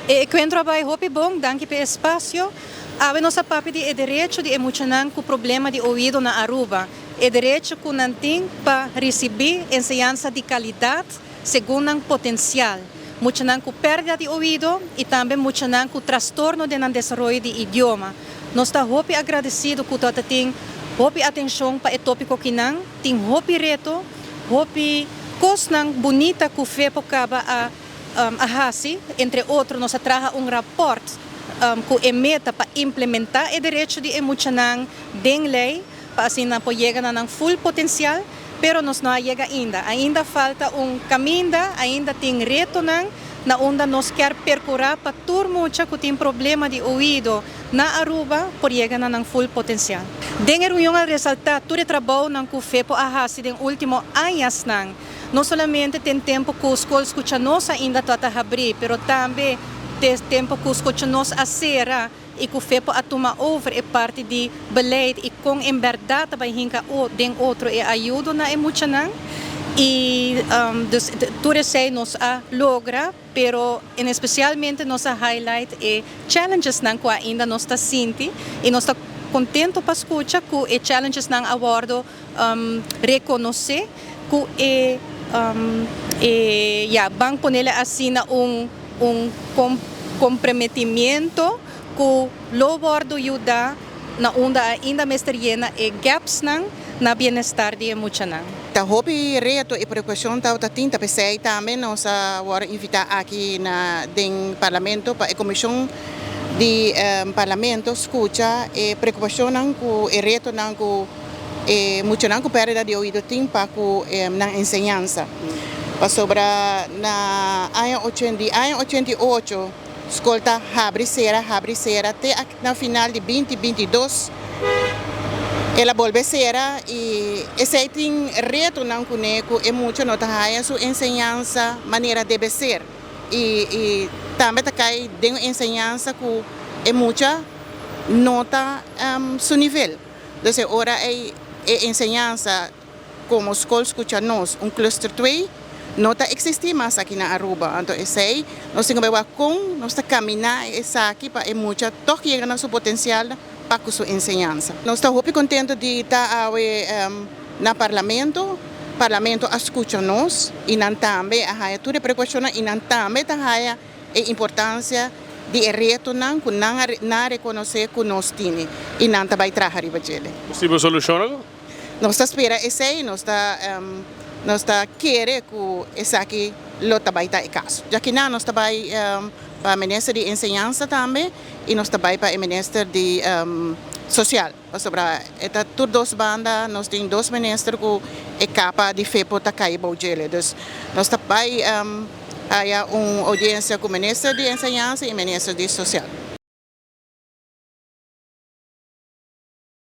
E encuentro a bay hopi bon, danki pa e espacio. Awe nos a papia di e derecho di e muchanan cu problema di oido na Aruba. E derecho cu nan tin pa ricibi enseñansa di calidad segun nan potencial. Muchanan cu perdida di oido y tambe muchanan cu trastorno den nan desaroyo di idioma. Nos ta hopi agradecido cu ta tin hopi atencion pa e topico akinan, tin hopi reto, hopi cosnan bunita cu FEPO caba a haci, entre otro nos a traha un rapport cu e meta pa implementa e derecho di e muchanan den ley, pa asina por yega na nan full potencial, pero nos no a yega ainda. Ainda falta un caminda, ainda tin retonan na unda nos kier percura pa tur mucha cu tin problema di oido na Aruba por yega na nan full potencial. Den e reunion a resalta tur e trabounan cu FEPO a haci den ultimo añanan. No solamente den tempo cu Scol Scucha Nos ainda ta habri, pero tambe den tempo cu Scucha Nos a cera y cu FEPO a tuma over e parti di beleid y con en berdad bay hinca den otro e ayudo na e muchanan. Y dus tur esey nos a logra, pero en especialmente nos a highlight e challenges nan cu ainda nos ta sinti y nos ta contento pa scucha cu e challenges nan a wordo reconoce cu e, ja, ban ponele asina, un comprometimento cu lo wordo yuda na unda ainda mester yena e gaps nan na bienestar di muchanan. Ta hopi reto y preocupacion ta tin, ta p'esey tambe nos a wordo invita aki na den parlamento pa e comision di parlamento scucha e preocupacion cu e retonan cu e muchanan cu perdida di oido tin pa cu nan enseñansa. Pasobra na aña 80, aña 88, scol ta habri sera, te na final di 2022 el a bolbe sera y esey tin retonan cune cu e mucha no ta haya su enseñansa manera debe ser y tambe ta cay den enseñansa cu e mucha no ta su nivel. Dus ora e enseñansa como Scol Scucha Nos, un cluster 2, no ta existi mas aki na Aruba. Anto, esey, nos tin cu con nos ta camina esaki pa e mucha toch yega na su potencial pa su enseñansa. Nos ta hopi contento di ta na parlamento. Parlamento a scucha nos y nan tambe a haya tur e preocupacion y nan tambe ta haya e importancia di e retonan cu nan a reconoce cu nos tin y nan ta bay traha riba dje. Posibel solucion? Nos ta spera esey, nos ta kere cu esaki lo ta bay ta e caso. Ya cu nos ta bay pa minister di enseñansa tambe y nos ta bay pa minister di social. Pasobra e ta tur dos banda, nos tin dos minister cu e capa di FEPO ta cay bou dje. Dus nos ta bay haya un audiencia cu minister di enseñansa y minister di social.